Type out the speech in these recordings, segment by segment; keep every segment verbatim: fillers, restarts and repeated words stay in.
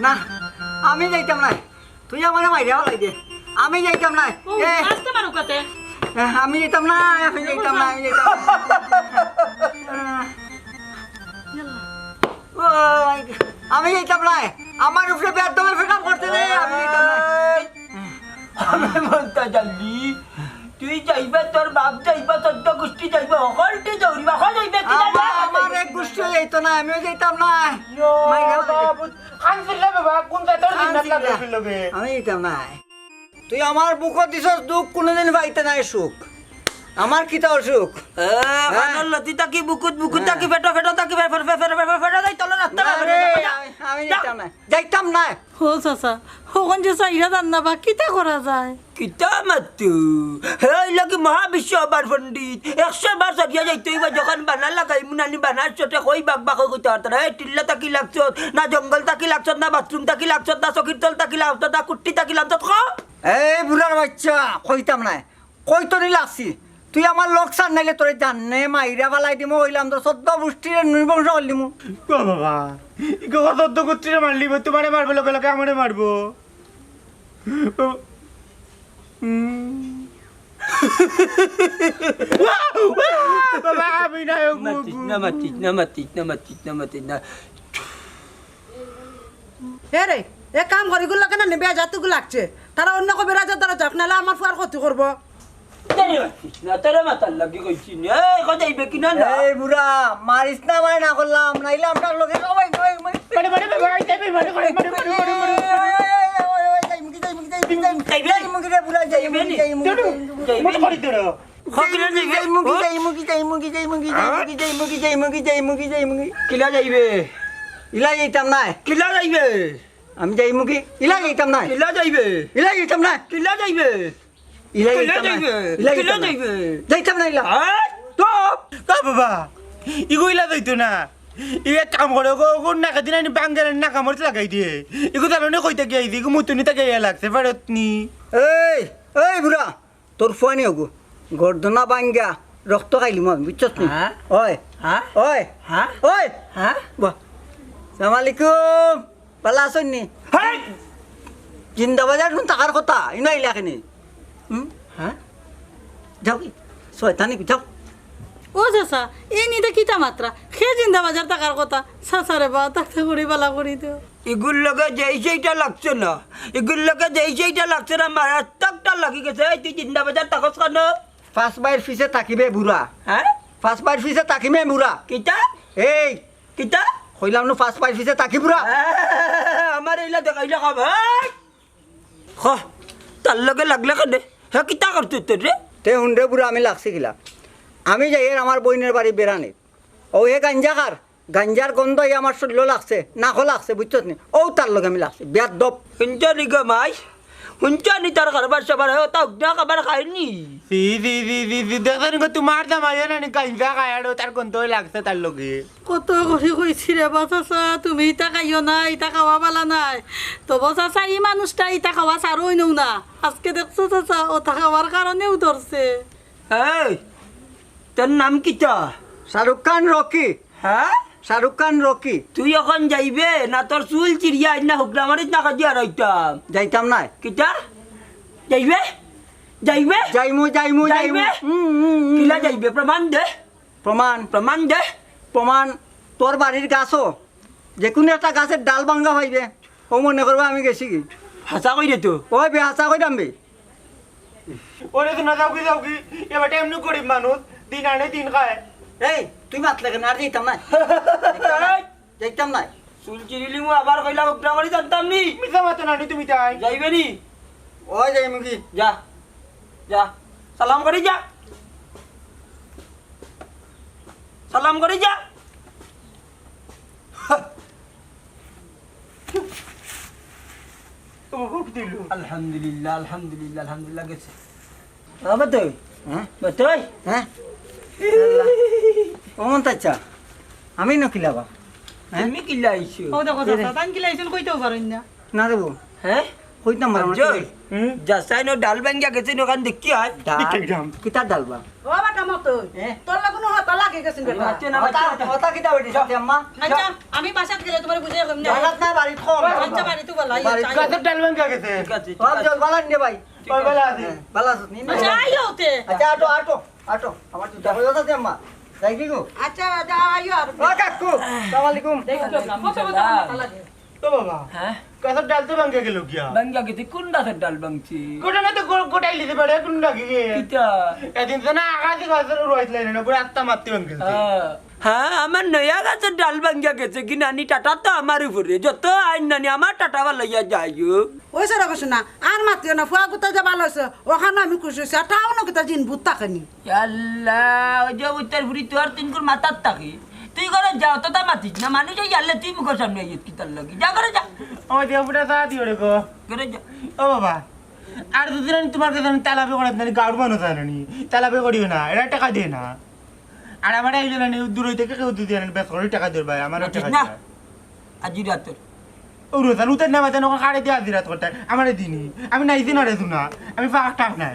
না, আমি যাইতাম নায়। তুই আমারে মাইরা ফালাই দে। আমি যাইতাম নায়। ও, এ, আস্তে মারো কাতে। এ, আমি যাইতাম নায়, আমি যাইতাম নায়, আমি যাইতাম নায়। ও, আমি যাইতাম নায়। আমার উপরে বেয়াদবি ফেকাম করতে দে, আমি যাইতাম নায়। আমি মনটা জানলি, তুই যাইবা, তোর বাপ যাইবা, তোর তো গোষ্ঠী যাইবা, হকলটি দৌড়িবা, হকল যাইবা, তুই যাইবা, আমার, হকল আমার যাইবা। এক গোষ্ঠীও যাইতো না, আমিও যাইতাম না। ইয়ো, মাইরা বাবা, বাবা। খান ছিলা বাবা, কোন জাতর খান দিন না ছিলা। লাগবে লগে? আমি যাইতাম না। তুই আমার বুকত দিছস দুঃখ, কোনোদিন পাইতে নাই সুখ। আমার কিতা অসুখ? এ, হ্যাঁ? কানর লতি তাকি বুকুত, বুকুত হ্যাঁ। তাকি পেটো, পেটো তাকি ফে-, ফে-, ফে-, ফে-, ফে-, ফে-, ফে-, যাইতো না, রাস্তা না, না, রে, না, না। আমি, আমি যা। যাইতাম না। যাইতাম না। ও চাচা, হকল যে চাইরা যান না বা, কিতা করা যায়? কিতা মাতু? হে, ইলা কি মহাবিশ্ব আবার পণ্ডিত? একশো বার সরিয়া যাইতে অইবা, যখন বানা লাগাই, মুনানি বানার চোটে কই বাক বাক কইতে পারতো না। এই টিল্লা তাকি লাগছত, না জঙ্গল তাকি লাগছত, না বাথরুম তাকি লাগছত, না চকির তল তাকি লাগছত, না কুট্টি তাকি লাগছত, ক? এই বুড়ার বাচ্চা, কইতাম না। কই তোরে লাগছি? তুই আমার লগ ছাড় নাইলে তোরে জানে মাইরা ফালাই দিমু, কইলাম তো চোদ্দ গোষ্ঠীরে নৃবংশ করি দিমু। ও বাবা, ইগো চোদ্দ গোষ্ঠীরে মারলিবো, তোমারে মারবো, লগে লগে আমারে মারবো। ও, উম। বাবা, আমি না, ও গু, মাতিস গু, না, গু। মাতিস না, মাতিস না, মাতিস না, মাতিস না। এ রে, এ কাম করি গুলো কেন নিবে? যা তুগু লাগছে। তারা অন্য কো বেড়া যা, তারা যাক, নাহলে আমার ফুয়ার ক্ষতি করবো। তোরে মাতিস না, তোরে মাতার লাগি কইছি না। এই, কোথায় যাইবে কি না না? এই বুড়া, মারিস না, মানে না করলাম, নাইলে আমরা লগে সবাই, সবাই, সবাই। মানে, মানে, মানে, মানে, মানে, মানে, মানে, মানে, মানে, মানে। এই, এই, এই, এই, এই, যাইমুগি, যাইমুগি, যাইমুগি, যাইমুগি, যাইবে নি? যাইমুগি রে বুড়া, যাইবে নি? যাইমুগি, যাইবে নি? যাইমুগি। যাইবে নি? যাইমুগি, ও? যাইমুগি, যাইমুগি, যাইমুগি, যাইমুগি, হ্যাঁ? যাইমুগি, যাইমুগি, যাইমুগি, যাইমুগি। কিলা যাইবে? ইলা যাইতাম নায়। কিলা যাইবে? আমি যাইমুগি, ইলা যাইতাম নায়। কিলা যাইবে? ইলা যাইতাম নায়। কিলা যাইবে? ইলা কিলা যাইতাম নায়। যাইবে? ইলা কিলা যাইতাম নায়। যাইবে? যাইতাম নায় ইলা। হ্যাঁ? তো, তো বাবা, ইগো ইলা যাইতো না। ই এক কাম করো গো, গো নাকে দিন আনি বাঙ্গালের নাকা মরিচ লাগাই দিয়ে। ইগো জানো নি কইতে গিয়া আইছি, ইগো মুতুনি তাকে ইয়া লাগছে, ফেরত নি। এই, এই বুড়া, তোর ফুয়ানি হগু, গর্দনা বাঙ্গা, রক্ত খাইলিমু আমি, বুঝছস নি? হ্যাঁ? ওই, হ্যাঁ? ওই, হ্যাঁ? ওই, হ্যাঁ? বাহ, সালাম আলাইকুম। ভালা আছইন নি? হেই! জিন্দাবাজার হুন থাকার কথা, ইনো আইলা কেনে? হুম? হ্যাঁ? যাও কি? শয়তানি কি? যাও। ও চাচা, এই নিতে কিতা মাতরা? হে জিন্দাবাজার থাকার কথা। চাচা রে বা, থাকতে করি বালা করি তো। ইগুর লগে যেই সেইটা লাগছে না, ইগুর লগে যেই সেইটা লাগছে না, মারাত্মকটা লাগি গেছে। এই তুই জিন্দাবাজার থাকস কেনে? পাঁচ বাইর পিছে থাকিবে বুড়া। হ্যাঁ? পাঁচ বাইর পিছে থাকিবে বুড়া। কিতা? এই, কিতা? কইলাম নু পাঁচ বাইর পিছে থাকি বুড়া। আহ, আমার এইলা দেখাইলে খাব, হেই! হ, তার লগে লাগলে কেনে? হে কিতা করতে তোর রে? তে হুন রে বুড়া, আমি লাগছি কিলা? আমি যাইয়ার আমার বইনের বাড়ি বেড়ানিত। ও হে গাঞ্জা খার, গাঞ্জার গন্ধ হে আমার শরীরও লাগছে, নাকও লাগছে, বুঝছস নি? ও তার লগে আমি লাগছি, বেয়াদব। হুনছো নি গো মাই? হুনছো নি তার কারবার সাবার? হে তা উগনা খাবার খায়নি। জি, জি, জি, জি, জি, দেখছো নি গো, তোমার জামাইও না নি গাঞ্জা খায় আর ও তার গন্ধ লাগছে তার লগে। কত করি কইছি রে বা চাচা, তুমি ইতা খাইও না, ইতা খাওয়া বালা নায়। তবু চাচা, ই মানুষটা ইতা খাওয়া ছাড়ইন না। আজকে দেখছো চাচা, ওতা খাওয়ার কারণেউ ধরছে। এই, তোর নাম কিতা? শাহরুখ খান রকি। হ্যাঁ? শাহরুখ খান রকি। তুই অখন যাইবে না তোর চুল চিরিয়া আইজ না হুকরা মারিত না কাজিয়া রইতাম? যাইতাম নায়। কিতা? যাইবে? যাইবে? যাইমু, যাইমু, যাইমু। যাইবে? হুম, হুম, হুম। কিলা যাইবে? প্রমাণ দে। প্রমাণ? প্রমাণ দে। প্রমাণ, তোর বাড়ির গাছো যেকুনু একটা গাছের ডাল ভাঙ্গা পাইবে, ও মনে করবা আমি গেছি কি। হাছা কইরে তো। ওই বে, হাছা কইরাম বে। ওরে তো না যাও কি, যাও কি? এ বেটা এমনে গরিব মানুষ, দিন আনে দিন খায়। এই, তুই মাতলে কেনে? আর যাইতাম নায়। এই! যাইতাম নায়। চুল চিরিলিমু আবার কইলা উগরা মারি জানতাম নি। মিছা মাতো না নি তুমি তাই। যাইবে নি? ওই যাইমু কি? যা। যা। সালাম করি যা। সালাম করি যা। ও, হুক দিল। আলহামদুলিল্লাহ, আলহামদুলিল্লাহ, আলহামদুলিল্লাহ, গেছে। বাবা তুই? হ্যাঁ? বা তুই? হ্যাঁ? আল্লাহ। ও মন তাচ্চা, আমি না কিলাবা? হ্যাঁ? তুমি কিলা আইছো? ও দেখো, কে রে? চাচা, তান কিলা আইছইন কইতেও পারইন না। না রে বউ। হ্যাঁ? কইতাম পারো না, আজ্জল, কিলা? হুম? যা চাই না, ডাল ভাঙ্গিয়া গেছে, ওখান দেখি আয়। ডাল? দেখি যাম। কিতার ডাল বা? ও বাবা, মতো। হ্যাঁ। তোর লগে কোনো হতা লাগে গেছে বেটা। আচ্ছা, না, কথা, আচ্ছা, আচ্ছা। কথা কিতা বেটি, সব আম্মা? আচ্ছা, আমি বাসাত গেলে তোমার বুঝাই কম না। বাসাত না, বাড়িত কম। আচ্ছা, বাড়িত তো বলা, বাড়িত আচ্ছা। গাছের ডাল ভাঙ্গা গেছে। ঠিক আছে, ঠিক বাপ আছে। জল বালান দে ভাই। ঠিক আছে। ভালা আছি। হ্যাঁ, ভালা আছি। নি, নি। আচ্ছা, আইও তে। আচ্ছা, আটো, আটো, আটো। আমার তো যাবো দাদা আম্মা। যাই কি গো? আচ্ছা, যাও, আইও আর। ও কাকু, সালাম আলাইকুম। দেখো, কত বড় হতা লাগে। ও বাবা, হ্যাঁ? গাছের ডাল তো ভাঙ্গা গেল গিয়া। ভাঙ্গা গেছে? কোন গাছের ডাল ভাঙছে? গোটা না তো গো-, গোটাই লিতে পারে, কোন ডাকি গিয়ে? কিতা? এদিন তো না আগাছি গাছের রোয়াইত লাইনে না, পুরো আত্মা মারতে ভাঙ্গা গেছে। হ্যাঁ। হ্যাঁ, আমার নয়া গাছের ডাল ভাঙ্গা গেছে কি নানি, টাটা তো আমার উপরে। যত আইন নানি, আমার টাটা বালাইয়া যাইও। ওই সারা কইছো না, আর মাতিও না, ফুয়া গুতা যে ভালো আছে, ওখানে আমি খুশি হইছি, আর টাউনও কিতা জিন ভূত থাকেনি। আল্লাহ, ওই যে উত্তর ফুরি তোর তিনকুর মাথার থাকে। তুই করে যাও, তোতা মাতিস না, মানুষ এই জানলে তুই মুখের সামনে আইস কিতার লাগি। যা করে যা। ও দিয়া ফুটা চা দিও রে গো। করে যা। ও বাবা, আর দুদিন আমি তোমার কাছে আমি তালাবে করে আপনার গাউর মানুষ জানানি। তালাবে করিও না, এরা টাকা দিয়ে না। আর আমার এই জানানি দূর হইতে কেউ দুদিন আমি বেশ করে টাকা দিয়ে ভাই, আমারও মাতিস টাকা না। দিয়ে। আজি রাতে। ও রোজান উঠে না মাঝে নখন কারে দিয়ে আজি রাত করতে, আমারে দিনি। আমি নাই দিন আরে না, আমি ফাঁক টাক নাই।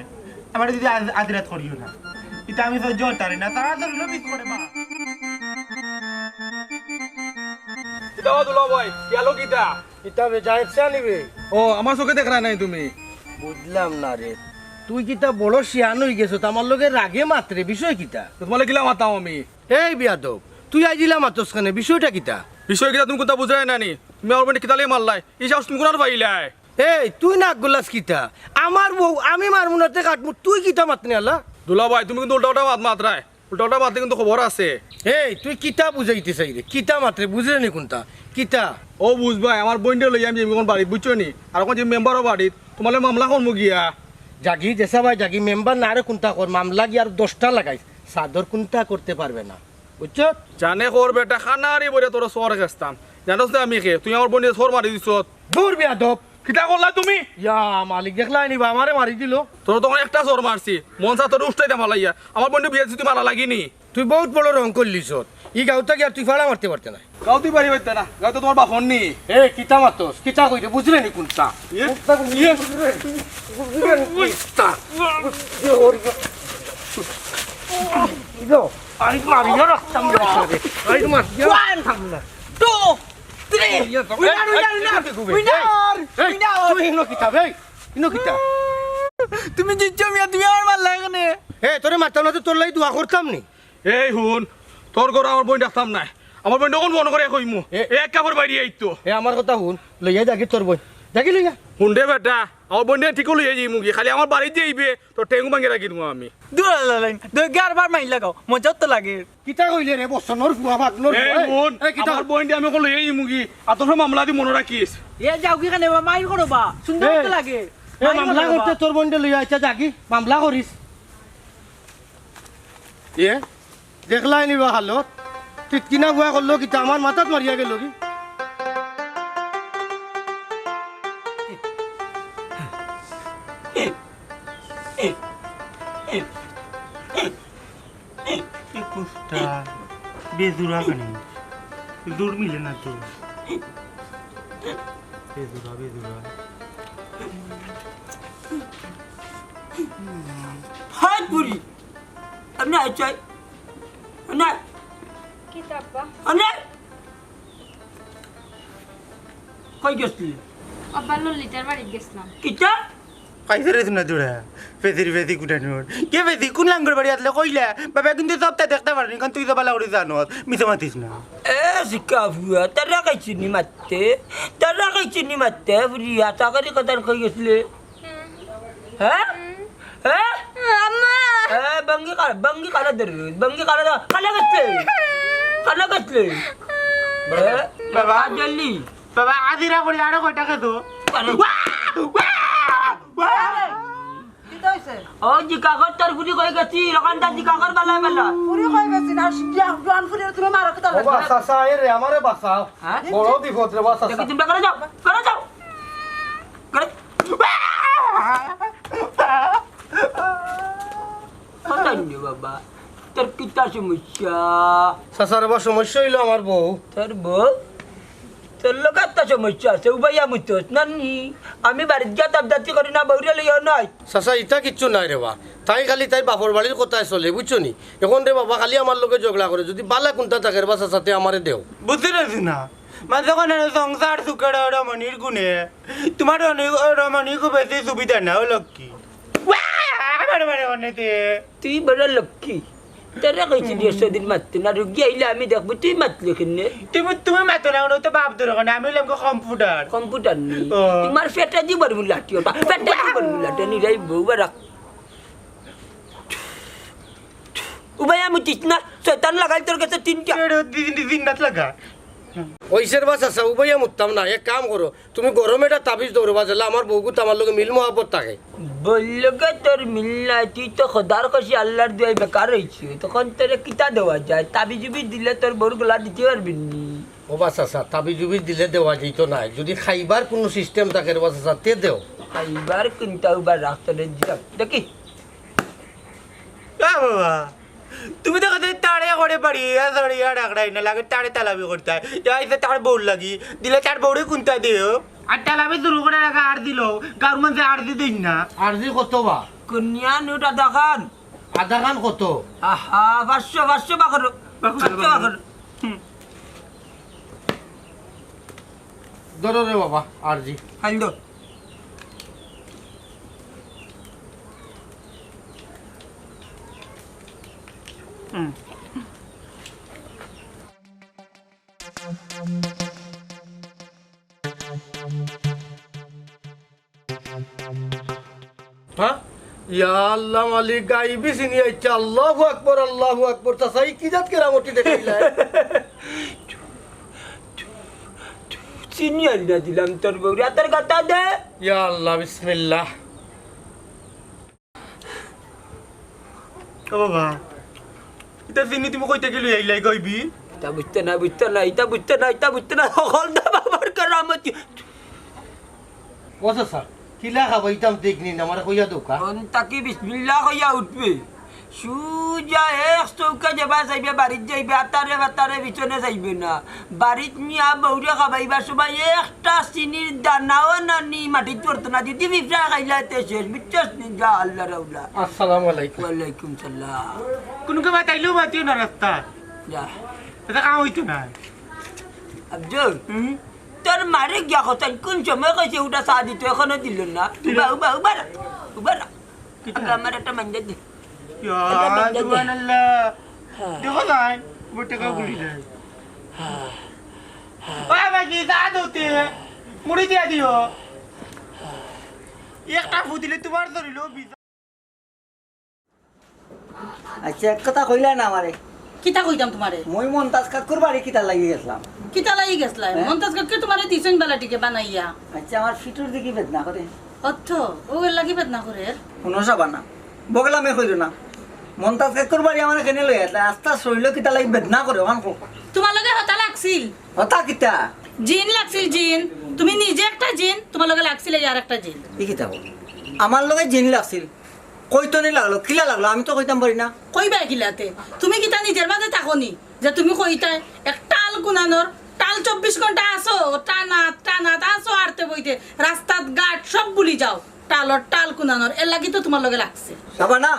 আমারে যদি আজ, আজি রাত করিও না। এটা আমি সহ্য করতে পারি না, তারা তো লোক করে মা। কিতা ও দুলা ভাই, গেল কিতা? কিতা বে, যাইছা নিবে? ও, আমার চোখে দেখরা নাই তুমি? বুঝলাম না রে, তুই কিতা বড় শিয়ান হই গেছো? তো আমার লগে রাগে মাতরে, বিষয় কিতা? তো তোমার লগে কিলা মাতাম আমি? এই বিয়াদব, তুই আইজিলা মাতস কেনে? বিষয়টা কিতা? বিষয় কিতা তুমি কোনটা বুঝাই না নি? তুমি আমার বইনে কিতা লইয়া মারলাই? এই সাহস তুমি কোনার পাইলাই? এই, তুই নাক গলাস কিতা? আমার বউ, আমি মারমু না তে কাটমু, তুই কিতা মাতনি আলা? দুলা ভাই, তুমি কিন্তু উল্টা উল্টা মাত মাতরায়। উল্টা উল্টা মাতলে কিন্তু খবর আছে। এই, তুই কিতা বুঝাইতে চাই রে? কিতা মাতরে বুঝরে নি কোনটা? কিতা? ও বুঝ ভাই, আমার বইনরে লইয়া আমি এখন বাড়িত, বুঝছো নি? আর এখন যে মেম্বারও বাড়িত, তোমার লগে মামলা করমু গিয়া। জাগি, জেসা ভাই, জাগি, মেম্বার না রে কোনটা কর, মামলা গিয়া আর দশটা লাগাইস, চাদর কোনটা করতে পারবে না। বুঝছো? জানে কর বেটা, খানারি বইরে তোর সর খেস্তাম। জানোস না আমি কে? তুই আমার বইনে সর মারি দিছস। দূর বিয়াদব। কিতা করলা তুমি? ইয়া মালিক, দেখলাই নি বা, আমারে মারি দিল। তোর তখন একটা সর মারছি, মন চা তোর উষ্টাই দে মালাইয়া। আমার বইনে বিয়া দিছি, তুই মারা লাগিনি। তুই বহুত বড় রং করলিছস। ই গাউতা গিয়া তুই ফাড়া মারতে পারতে না। গাউতি বাড়ি বাইতে না, গাউতে তোমার বাপর নি। এ, কিতা মাতস? কিতা কইরে? বুঝরে নি কোনটা? ইয়ে? কোনটা কইরে? ইয়ে? বুঝরে নি? বুঝরে নি কোনটা? ইয়ে, ওর ইয়ে। ইলো, আই মারিয়া রাখতাম না রে। আই মারিয়া রাখতাম না। Two, three। ইয়ে, winner, winner, winner। এই, winner, এই, winner। তুই ইনো কিতা বে? ইনো কিতা? তুমি জিতছো মিয়া, তুমি আমার মারলা কেনে? এ, তোরে মারতাম না তো তোর লাগি দোয়া করতাম নি? এই হুন, তোর ঘরো আমার বইন রাখতাম নায়। আমার বইন যখন মনে করে কইমু, এ- এ এক কাপড় বাইরে আইতো। এ আমার কথা হুন, লইয়া যাগি তোর বইন। যাগি লইয়া। হুন রে বেটা, আমার বইন ঠিকও লইয়া যাইমু গি, খালি আমার বাড়িত যাইবে, তোর ঠেং ভাঙি রাখি দিমু আমি। দূর আল্লাহ লাইন, দই গার বার মাইর লাগাও, মজা তো লাগে। কিতা কইলে রে, বসনর ফুয়া ভাগনর এই ফুয়া, এই, হুন, এই কিতা? আমার বইন আমি কল লইয়া যাইমু গি, আর তোর মামলা দি মনে রাখিস। এ যাও কি কেনে বা, মাইর করো বা, সুন্দর এই, তো লাগে। এ মাইর মামলা করো করতে বা। তোর বইনরে লইয়া আইছা যাগি, মামলা করিস। এ? দেখলাই নি বা হালত? তুই কিনা গুয়া করলো কিতা? আমার মাথাত মারিয়া গেল কি? এ কুত্তা, বেজুরা কেনে? জোর মিলে না তো। বেজুরা, বেজুরা। হাই বুড়ি! আমি আইছাই। না। কিতা আব্বা? আনে? কই গেছলি? আব্বা ললিতার বাড়িত গেছলাম। কিতা? পাইছে রে তুনা তোরা। ফেদির ফেদি কুটানোর। কে ফেদি? কোন লাঙ্গর বাড়ি আতলে কইলা? বাবা কিন্তু সবটা দেখতে পারেনি, কারণ তুই তো বালা করে জানোস। মিছা মাতিস না। এ, শিকা ফুয়া, তারা কইছিনি মারতে? তারা কইছিনি মারতে? ফুরিয়া, চাকরি কথা কই গেছলে? হ্যাঁ? হ্যাঁ? আম্মা। এ, বাঙ্গি কার-, বাঙ্গি কারে দের, বাঙ্গি কারে দের, কানে গেছলে? কানে গেছলে? এ? বাবা। জলদি। বাবা, আজিরা করি আরো কয়টা খেতো? কানে। ওয়া! ওয়া! ওয়া! কিতা অইছে? ও, জিকাগর তোর ফুরি কই গেছি, রকানটা জিকাগর বালা বালা। ফুরি কই গেছি না, জোয়ান ফুরি তুমি মারো কিতা ও বা, লাগে? চাচা, এ রে, আমারে বাঁচাও। হ্যাঁ? বড় বিপদ রে, বা, চাচা। দেখি, চিন্তা করে যাও, করে যাও। করে কোথায় রে বাবা? তোর কিতা সমস্যা? চাচার বা সমস্যা অইলো আমার বউ। তোর বউ? তোর লগে একটা সমস্যা আছে, উবাইয়া মুতস না নি? আমি বাড়িত গিয়া তাবদাতি করি না, বউরে লইয়াও নাই। চাচা, ইতা কিচ্ছু নাই রে বা। তাই খালি তাই বাপর বাড়ির কথায় চলে, বুঝছো নি? এখন রে বাবা খালি আমার লগে ঝগড়া করে, যদি বালা কুনটা থাকে রে বা চাচা, তে আমারে দেও। বুঝতে পারছি না, মানে যখন এর সংসার সুখের রমণীর গুণে, তোমার রমণী, রমণী খুব বেশি সুবিধা না, ও লক্ষ্মী। ওয়া, আমার বাড়ি অনেতে। তুই বড় লক্ষ্মী। তোরে কইছি নি, সেদিন মাততে না, রুগী আইলে আমি দেখবো, তুই মাতলে কেনে? তুমি, তুমি মাতো না, ও তো বাপ ধরো কেনে, আমি হইলাম গো কম্পিউটার। কম্পিউটার নি? ও। তোমার ফেটা দি বড় মুলাটি ওটা, ফেটা দি বড় মুলাটি, নিরাই বউ বারা। উবাইয়া মুতিস না, শয়তান লাগাইল তোর গেছে তিনটা। এরে, দি-, দি-, দিন রাত লাগা। ওইসের বাস আছে, উবাইয়া মুততাম না, এক কাম করো, তুমি গরম একটা তাবিজ দেও রে বা, যেলা আমার বউগুত আমার লগে মিল মহব্বত থাকে। বউর লগে তোর মিল নাই, তুই তো খোদার খুশি আল্লাহর দুয়াই বেকার হইছি। তখন তোরে কিতা দেওয়া যায়? তাবিজ উবিজ দিলে তোর বউর গলা দিতে পারবি নি। ও বা চাচা, তাবিজ উবিজ দিলে দেওয়া যাইতো না, যদি খাইবার কুনু সিস্টেম থাকে রে বা চাচা, তে দেও। খাইবার কুনটা উবা রাখতে দিলাম, দেখি। এ বাবা, তুমি তো কইতে তারে করে বাড়ি, এ সরি, এ ডাকরাই না লাগে, তারে তালাবি করতে হয়। এ আইছে তার বউর লাগি, দিলে তার বউরে কুনটা দিও। আর তালাবি শুরু করে রাখা আর দিল, গাঁর মাঝে আর দি দিন না। আরজি কত বা? কুনিয়া নোট আধা খান। আধা খান কত? আহা, পাঁচশো, পাঁচশো বা করো। পাঁচশো বা করো। হুম। ধরো রে বাবা, আরজি। খাইল দো। হুম। হ্যাঁ? ইয়া আল্লাহ মালিক, গাইবি চিনি আইছে। আল্লাহু আকবার, আল্লাহু আকবার। চাচা, ই কি জাত কেরামতি দেখাইলা? চিনি আনিয়া দিলাম তোর বউরে, আতার গাতা দে। ইয়া আল্লাহ, বিসমিল্লাহ। ও বাবা, ইতা চিনি তুমি কইতে গেলে এই লাই কইবি? ইতা বুঝতে না, বুঝতে না, ইতা বুঝতে না, ইতা বুঝতে না, হকল দা বাবার কেরামতি। ও চাচা, কিলা খাবাইতাম দেখনি না, আমারে কইয়া দেউক্কা। অন তাকি বিসমিল্লাহ কইয়া উঠবে। সুজা এক চউখে যেবা চাইবে, বাড়িত যাইবে, আতারে বাতারে পিছনে চাইবে না। বাড়িত নিয়া বউরে খাবাইবার সময় একটা চিনির দানাও নানি মাটিত পড়তো না। যদি পিঁপড়া খাইলা তে শেষ, বুঝছস নি? যা আল্লাহ রাউলা। আসসালামু আলাইকুম। ওয়ালাইকুম সালাম। কুনু কেউ মাতাইলেও মাতিও না রাস্তা। যা। এটা কাম হইতো না। আব্দুল, হুম? তোর মারে গিয়া কথা কুন সময় কইছে উঠা চা দিত, এখনো দিল না। উবা, উবা, উবা রাখ, উবা রাখ। কিতা? আগে আমার একটা মাঞ্জা দে। ইয়া, একটা মাঞ্জা দে। সুবহানাল্লাহ। হ্যাঁ। দেখো নাই, মোটে কাউ গুলি নাই। হ্যাঁ। হ্যাঁ। ও বাবা, কি চা দিতে? মুড়ি দিয়া দিও। একটা ফু দিলে তোমার ধরিল, বিজা। আচ্ছা, এক কথা কইলা না আমারে। কিতা কইতাম তোমারে? মই মন্তাজ কাকুর বাড়ি কিতা লাগি গেছলাম? কিতা লাগি গেছলাম? হ্যাঁ? মন্তাজ কাকুয়ে তোমারে দিছইন বালা টিকে বানাইয়া। আচ্ছা, আমার ফিটুর দিকে বেদনা করে। অর্থ, ও এর লাগি বেদনা করে? হুনো সাবানা, বগলামে কইরো না। মন্তাজ কাকুর বাড়ি আমারে কেনে লই আসলে? আস্তা শরীল কিতা লাগি বেদনা করে, ওখান কো। তোমার লগে হতা লাগছিল। হতা কিতা? জিন লাগছিল, জিন। তুমি নিজে একটা জিন, তোমার লগে লাগছিল এই আর একটা জিন। ই কিতা কও? আমার লগে জিন লাগছিল? কইতো নি লাগলো, কিলা লাগলো? আমি তো কইতাম পারি না। কইবায় কিলাতে? তুমি কিতা নিজের মাঝে থাকো নি? যে তুমি কইতায়, এক টাল কুনানোর, টাল চব্বিশ ঘন্টা আসো, টানাত, টানাত আসো, আড়তে বইতে, রাস্তাত ঘাট সব ভুলি যাও, টালর টাল কুনানোর, এর লাগি তো তোমার লগে লাগছে। বাবা না,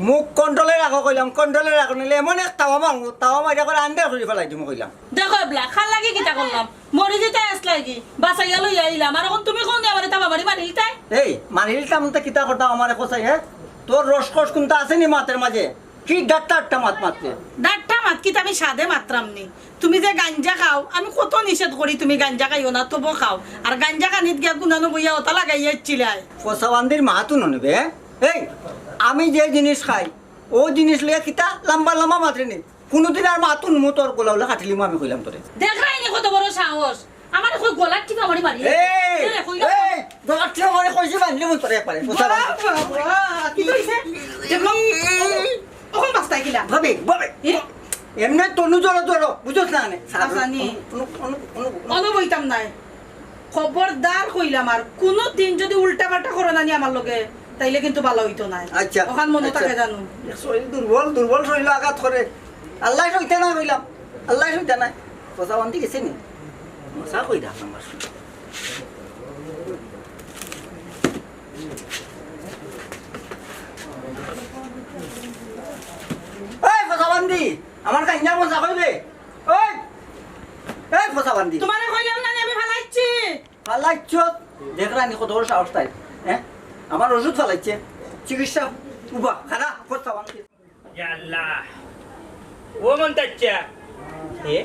মুখ কন্ট্রোলে রাখো কইলাম, কন্ট্রোলে রাখো, নাইলে এমন এক তাওয়া মারমু, তাওয়া মারিয়া করে আন্দার করি ফেলাই দিমু কইলাম। দেখো এবলা, খান লাগি কিতা করলাম? মরি যেতে আস লাগি, বাঁচাইয়া লইয়া আইলাম, আর এখন তুমি কোন আমারে তাবা মারি মারিলতায়? এই, মারিলতাম তো কিতা করতাম আমারে কোসাই, হ্যাঁ? তোর রসকস কুনটা আছে নি মাতের মাঝে? কি ডাট্টা আট্টা মাত মাতরে? ডাট্টা মাত কিতা আমি সাদে মাতরাম নি? তুমি যে গাঞ্জা খাও, আমি কত নিষেধ করি তুমি গাঞ্জা খাইও না, তবু খাও। আর গাঞ্জা খানিত গিয়া কুনানো বইয়া ওটা লাগাইয়া ইচ্ছিলাই। ফসাবান্দির মাহাতুন হনিবে, হ্যাঁ? এই, আমি যে জিনিস খাই, ও জিনিস লইয়া কিতা লম্বা লম্বা মাতরে নি? কুনুদিন আর মাতুন মু তোর গোলাউলা কাটিলিমু আমি কইলাম তোরে। দেখরায় নি কত বড় সাহস? আমারে কই গলার টিপা মারি মারি। এই, এ, কইলাম। এই, গলার টিপা মারি কইছি বান্ধিলিমু তোরে একবারে। বাবা, বাবা, কি কইছে? দেখো, ও, ওখান বাস্তায় কিলা? ভাবি, ভাবি। এ? এমনে তনু জড়ো জড়ো, বুঝছ না নে? আচ্ছা, নি। অনু, অনু, অনু, অনু। অনু বইতাম নাই। খবরদার কইলাম, আর কুনু দিন যদি উল্টা পাল্টা করো না নি আমার লগে, তাইলে কিন্তু ভালা হইতো নায়। আচ্ছা, ওখান মনে আচ্ছা। থাকে জানো। শরীর দুর্বল, দুর্বল শরীর আঘাত করে। আল্লাহ সইতে না কইলাম, আল্লাহ সইতে নাই। কথা বান্তি গেছে নি? মজা কইরা আমার। এই ফসাবান্দি, আমার কাহিনা মজা কইবে। ওই, এই ফসাবান্দি। তোমারে কইলাম না নি আমি ফালাইছি। ফালাইছ? দেখরানি কত বড় সাহস তাইর, হ্যাঁ? আমার ওষুধ ফালাইছে, চিকিৎসা উবা, খারা, ফসাবান্দি। ইয়া আল্লাহ। ও মন্তাচ্চা। এ?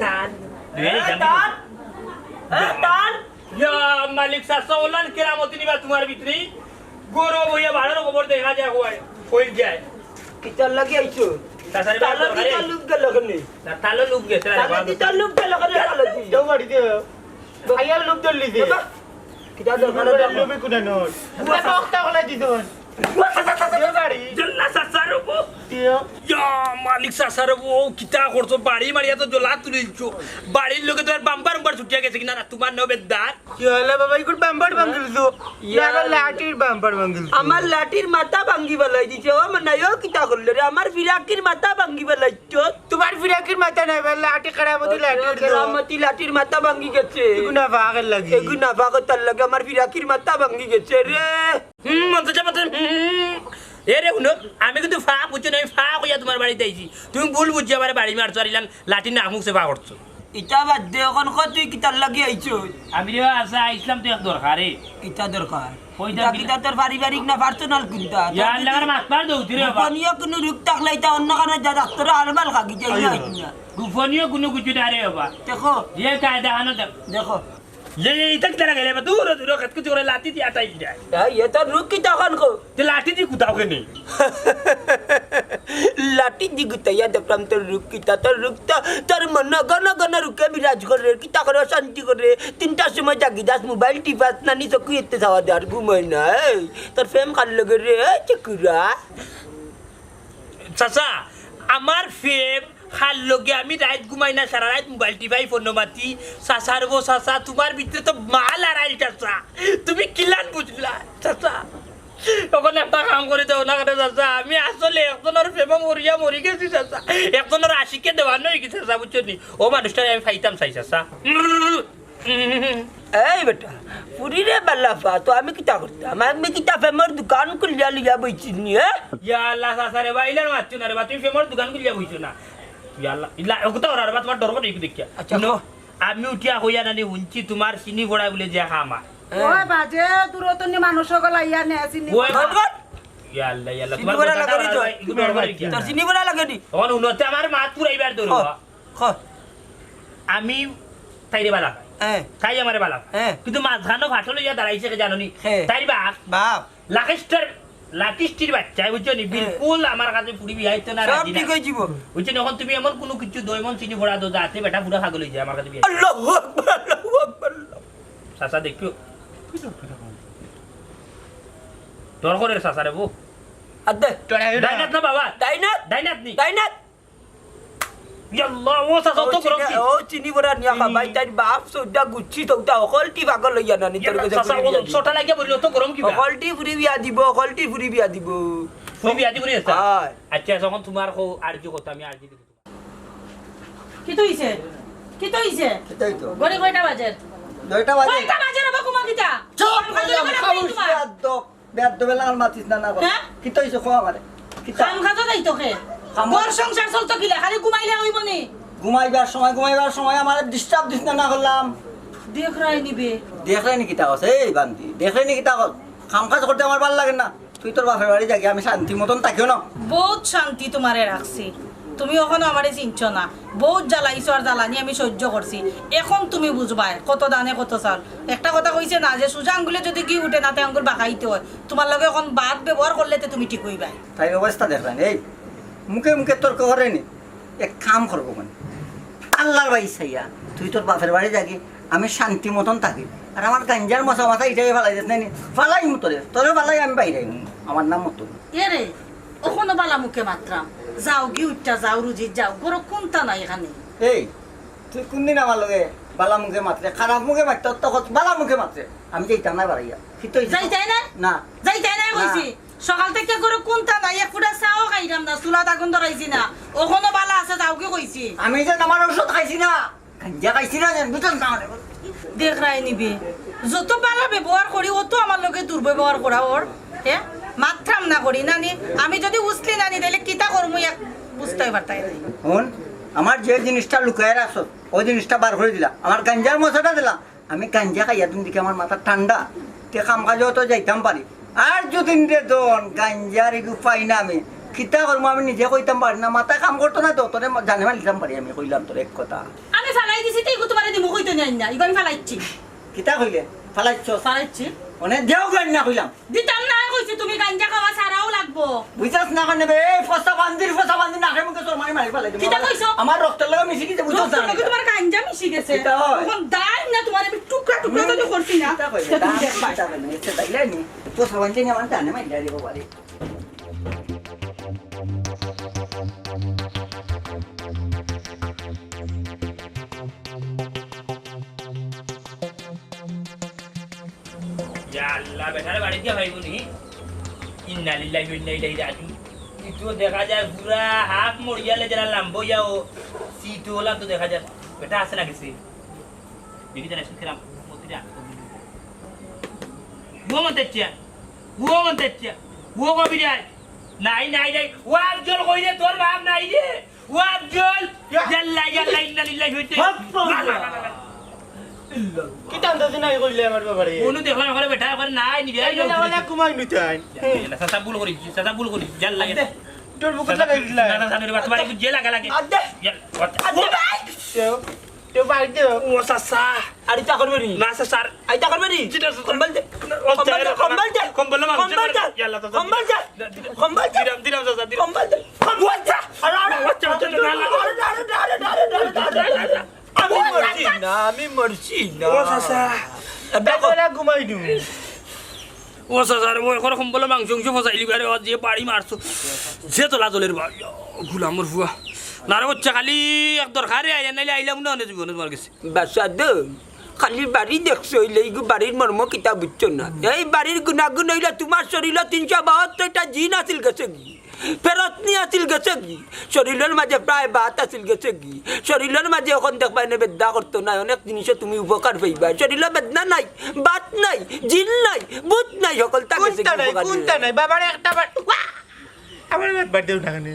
তান। এ, এ, জানি তান। না। এ, তান। ইয়া মালিক চাচা, ওলান কেরামতি নিবা তোমার ভিতরে? গরু বইয়া ভাড়ার খবর দেখা যায়, হই, হই যায়। কিতার লাগি আইছো? চাচারে তালো বাড়ি দিতে দরকারে। লুক গেল কেনে? না, তালো লুক গেছে, আরে তালো বাবা। দিতে লুক গেল কেনে, তালো দি? যাও বাড়ি দে। আইয়া লুক ধরলি দে। বাবা, কিতা দরকার আমার হলো? লুবি কুনা নয়। বাবা, ওটা হলাই দিত। জল্লা চাচার বউ। ইয়া, মালিক চাচার বউ, কিতা করছো? বাড়ি মারিয়া তো জলা তুলিলছো। বাড়ির লগে তোমার বাম্পার উম্পার ছুটিয়া গেছে কিনা? না, তোমার নবে দাঁত। কি হলো বাবা, ইগুর বাম্পার ভাঙিল তো? ইয়া। না, আমার লাঠির বাম্পার ভাঙিল তো। আমার লাঠির মাথা ভাঙ্গি বালাই দিছে। ও মনাই, ও কিতা করলে রে? আমার ফিরাকির মাথা ভাঙ্গি বালাই তো। তোমার ফিরাকির মাথা নাই, বাবা, লাঠি কেরামতি লাঠির তো। কেরামতি লাঠির মাথা ভাঙ্গি গেছে। এগুনা ফাঁকের লাগি। এগুনা ফাঁকের তার লাগি আমার ফিরাকির মাথা ভাঙ্গি গেছে রে। হুম, মন্ত্র চাপাতে, হুম। এ রে, হুনো, আমি কিন্তু ফাঁক বুঝছো না, আমি ফাঁক হইয়া তোমার বাড়িতে আইছি। তুমি ভুল বুঝছো, আমার বাড়ি মারছো, আর ইলান লাঠি না মুখছে ফাঁক করছো। ইটা বাদ দে, অখন ক তুই কিতার লাগি আইছো? আমি রে, আচ্ছা, আইসলাম তো এক দরকারে। কিতা দরকার? কই ইটা যাবি? কিতা তোর পারিবারিক না personal কুনতা? ইয়ার লাগার মাত মার দৌতি রে বাবা। গোপনীয় কুনু রোগ থাকলে ইটা অন্য কারণে যা ডাক্তারে আরবাল খাগি যাই না। গোপনীয় কুনু কিছু না রে বাবা। দেখো। যে কায়দা হানো দেখ। দেখো। এই, এই, ইটা কিতা লাগাইলে বা? দূর, দূর, খেত কুচি করে লাঠি দিয়া আটাই যায়। এই, এ তোর রোগ কিতা অখন কো? তে লাঠি দি কুতাও কেনে? লাঠি দি কুতাইয়া দেখলাম তোর রোগ কিতা, তোর রোগ তো, তোর মন ঘন ঘন রোগে বিরাজ করে, কিতা করে অশান্তি করে, তিনটার সময় জাগি যাস, মোবাইল টিপাস, নানি চকু এতে চাওয়া দে, আর ঘুমাই না। এই, তোর প্রেম কার লগে রে, এই চকুরা? চাচা, আমার প্রেম কার লগে? আমি রাইত ঘুমাই না, সারা রাইত মোবাইল টিপাই, ফোন মাতি। চাচার বউ, চাচা, তোমার ভিতরে তো মাল আর আইল, চাচা। তুমি কিলান বুঝলা, চাচা? অখন একটা কাম করি দেও না কেনে, চাচা? আমি আসলে একজনর প্রেমো মরিয়া মরি গেছি, চাচা। একজনর আশিকে দেওয়ান অই গেছি, চাচা, বুঝছো নি? ও মানুষটারে আমি পাইতাম চাই, চাচা। এই বেটা, ফুরিরে বালা পা, তো আমি কিতা করতাম? আমি কিতা প্রেমর দোকান খুলিয়া লইয়া বইছি নি, হ্যাঁ? ইয়া আল্লাহ, চাচা রে বা, ইলান মাতছো না রে বা, তুমি প্রেমর দোকান খুলিয়া বইছো না। ইয়া আল্লাহ, ইলা, ও কথা ওরা রে বা, তোমার ডর করে একটু দেখিয়া। আচ্ছা, হুনো, কও। আমি উঠিয়া কইয়া নানি হুনছি, তোমার চিনি পড়া বুলে যে খামা। ওই বাজে, দূরতনি মানুষ সকল আইয়া নে, চিনি ওই পড়া। ইয়া আল্লাহ, ইয়া আল্লাহ, চিনি তোমার পড়া কথা লাগে নি ওরা তো? রে বা, একটু ডর করে দেখিয়া। তোর চিনি পড়া লাগে নি? তখন হুনতে আমার মাত পুরাইবার ধরো। হ। হ। আমি তাইরে বালা পাই। হ্যাঁ। তাই আমারে বালা পায়। হ্যাঁ। কিন্তু মাঝখানো ফাটল হইয়া দাঁড়াইছে কে জানো নি? হ্যাঁ। তাইর বাপ। বাপ। লাকিস্টার, লাকিস্টির বাচ্চা, বুঝছো নি? হ্যাঁ। বিলকুল আমার কাছে ফুরি বিয়া দিতো না, সব রাজি না। ঠিক হয়ে যাব। বুঝছো নি? এখন তুমি এমন কোনো কিছু দই মন চিনি ফোড়া দো, যাতে বেটা পুরা পাগল হয়ে যায় আমার কাছে বিয়া। আল্লাহু আকবার, আল্লাহু আকবার। চাচা দেখো। ডর করে রে চাচা রে বউ। আদে। ডাইনাত না বাবা? ডাইনাত? ডাইনাত নি? ডাইনাত? ইয়াল্লাহ, ও চাচা, ও তো গরম চিনি, কি? ও চিনি বড়া নিয়া খাবাই, তাইর বাপ সৌদা গুচ্ছি তো উঠা, অকলটি পাগল হইয়া না, নিতর ইয়াল্লাহ, গজে চাচা, ফুরি ও বিয়া দিব। ছোটা লাগিয়া বললো, তো গরম কি বা? অকলটি ফুরি বিয়া দিব, অকলটি ফুরি বিয়া দিব। ফুরি বিয়া দিব রে, চাচা? হয়। আচ্ছা, যখন তোমার কো আরজি কথা, আমি আরজি দিব। কিতা অইছে? কিতা অইছে? কিতা অইতো? ঘড়ি কয়টা বাজে? নয়টা বাজে। কয়টা বাজে রে বাবা, ঘুমা কিতা? চুপ, কাম কাজ কইলাম, করে না খামোশ, তোমার? বেয়াদ্দপ। বেয়াদ্দপ বেলা আর মাতিস না, না বাবা। হ্যাঁ? কিতা অইছে, কও আমারে। কিতা? কাম কাজও যাইতো কে? কাম ঘর সংসার চলতো কিলা? খালি ঘুমাইলে অইবো নি? ঘুমাইবার সময়, ঘুমাইবার সময় আমারে disturb দিস না, না করলাম। দেখরায় নিবে। দেখরায় নি কিতা কস? এই বান্দি, দেখরায় নি কিতা কস? কাম কাজ করতে আমার ভালা লাগে না। তুই তোর বাপের বাড়ি যাগি, আমি শান্তি মতন থাকিও না। বহুত শান্তি তোমারে রাখছি। তুমি অখনো আমারে চিনছো না। বহুত জ্বালাইছো আর জ্বালানি আমি সহ্য করছি। এখন তুমি বুঝবায় কত দানে কত চাল। একটা কথা কইছে না যে সুজা আঙ্গুলে যদি ঘি উঠে না, তে আঙ্গুল বাঁকাইতে হয়। তোমার লগে এখন বাদ ব্যবহার করলে তে তুমি ঠিক অইবায়। তাইর অবস্থা দেখরায় নি, এই মুখে মুখে তর্ক করে নি, এক কাম করবো মানে, আল্লাহর বাই চাইয়া তুই তোর বাপের বাড়ি যাগি, আমি শান্তি মতন থাকি। আর আমার গাঞ্জার মশা মাথা ইটাই ফালাই দিস না নি, ফালাই মতো রে, তোরে ফালাই আমি বাইরে আইমু, আমার নাম মতো। এ রে, অখনো বালা মুখে মাতরাম, যাওগি উঠতা যাও, রুজিত যাও, ঘরো কুন্তা নাই এখানে। এই, তুই কোন দিন আমার লগে বালা মুখে মাতরে, খারাপ মুখে মাতরে, অত কত বালা মুখে মাতরে, আমি যাইতাম না বাড়াইয়া। কিতা অইছে? যাইতায় না? না। যাইতায় না না। কইছি। সকাল থাকি ঘরো কুন্তা নাই, এক ফুটা চাও খাইরাম না, চুলাত আগুন ধরাইছি না। অখনো বালা আছে, যাওগি কইছি। আমি যে আমার ঔষধ খাইছি না, গাঞ্জা খাইছি না জান, বুঝছস না মানে? দেখরায় নি বে, যত ভালা ব্যবহার করি, অত আমার লগে দুর্ব্যবহার করা ওর। হে, মাতরাম না করি না নি? আমি যুদি উছলি না নি, তাইলে কিতা করমু এক বুঝতায় পারতায় না। হুন, আমার যে জিনিসটা লুকাইয়া রাখছস, অউ জিনিসটা বার করি দিলা। আমার গাঞ্জার মশাটা দিলা, আমি গাঞ্জা খাইয়া দিন দেখি আমার মাথা ঠান্ডা, তে কাম কাজও তো যাইতাম পারি। আর যুদি রে দন গাঞ্জার ইগু পাই না আমি, কিতা করমু আমি নিজে কইতাম পারি না, মাথায় কাম করতো না তো, তোরে জানে মারিলিতাম পারি আমি, কইলাম তোরে এক কথা। আমি ফালাই দিছি, তে ইগু তুমারে দিমু কইতো নাই না, ইগু আমি ফালাইছি। কিতা কইলে? ফালাইছস? ফালাইছি। মানে দেও গান না কইলাম। দিতাম না কইছি, তুমি গাঞ্জা খাওয়া ছাড়াও লাগবো। বুঝছস না কেনে বে? এই ফসা বান্দির, ফসা বান্দির নাকে মুখে চড় মারি মারি ফালাই দিমু। কিতা কইছো? আমার রক্তর লগে মিশি গেছে, বুঝছস না? রক্তর লগে তুমার গাঞ্জা মিশি গেছে। কিতা হয়? অখন দাইম না তুমারে আমি টুকরা টুকরা যুদি করছি না, কিতা কইলে? তে তুমি দেখবায়। কিতা কইলে? ইচ্ছা তাইলে নি। ফসা বান্দির নিয়া আমার জানে মারি দিব বাড়ি। ইয়া আল্লাহ, বেটারে বাড়িত গিয়া পাইবো নি? ইন্না লিল্লাহি ওয়া ইন্না ইলাইহি রাজিউন। ই তো দেখা যায় পুরা হাফ মরিয়ালে যারা লাম্বো ইয়া ও সিট ওলা তো দেখা যায়। বেটা আছে না গেছে? দেখি জানা শুনছিলাম মতিরা। ও মন্তেচ্ছা, ও মন্তেচ্ছা, ও কবিরাজ। নাই, নাই, নাই। ও আফজল কই রে, তোর বাপ নাই রে। ও আফজল! ইয়া! ইয়াল্লা, ইয়াল্লা, ইন্না লিল্লাহি ওয়া ইন্না ইলাইহি। বাবা! কিতা আন্দাজে নাই কইলে আমার ব্যাপারে? মনু দেখলাম, এখন বেটা, এখন নাই, নিবে, এই আইলো। জন্য অনেক ঘুমাই নিতে হয়। ইয়াল্লা, চাচা ভুল করি, চাচা ভুল করি, ইয়াল্লা, ইয়াল্লা। তোর বুকে চাচা, লাগাই দিলা। না, না, চাচা, বাবা, তোমার একটু যে লাগা লাগে। আদে। ইয়াল্লা, আদে। ও ভাই! কেউ, কেউ বাইরে দে। ও চাচা। আর ইতা করবে নি? না, চাচা, আর আইতা করবে নি? জি, না, চাচা। কম্বল দে। ও, কম্বল দে, চাচা, কম্বল দে। কম্বল না, কম্বল দে। ইয়াল্লা, চাচা। কম্বল দে। না, দিলাম। কম্বল দে। দিলাম, দিলাম, চাচা, দিলাম। কম্বল দে। কম্বল দে। আরে, আরে, আচ্ছা, আচ্ছা, আচ্ছা, না, না। আরে, আরে, আরে। আমি মরছি না, আমি মরছি না। ও চাচা। এটা কইলা ঘুমাই দিমু। ও চাচা রে, ও এখন কম্বলে মাংস উংস ফসাইলি, আরে, ও যে বাড়ি মারছো, যে তোলা জলের বাড়ি, ও, গুলামর ফুয়া। না রে, বাচ্চা, খালি এক দরকারে আইয়া, নাইলে আইলাম না, অনেক জীবনে তোমার গেছে। বাসা দে, খালি বাড়ি দেখছো, অইলে ইগু বাড়ির মর্ম কিতা বুঝছো না। এই বাড়ির গুণাগুণ অইলো তোমার শরীরো তিনশো বাহাত্তরটা জিন আছিল গেছে গি, ফেরত নি আছিল গেছে গি, শরীরর মাঝে প্রায় বাত আছিল গেছে গি, শরীরর মাঝে এখন দেখবায় না বেদনা করতো না, অনেক জিনিসে তুমি উপকার পাইবা। শরীরো বেদনা নাই, বাত নাই, জিন নাই, ভূত নাই, হকলতা গেছে গি, কোনটা নাই, উপকার কোনটা নাই। নাই? বাবার একটা বার, ওয়া! আমার বাদ দেও না কেনে?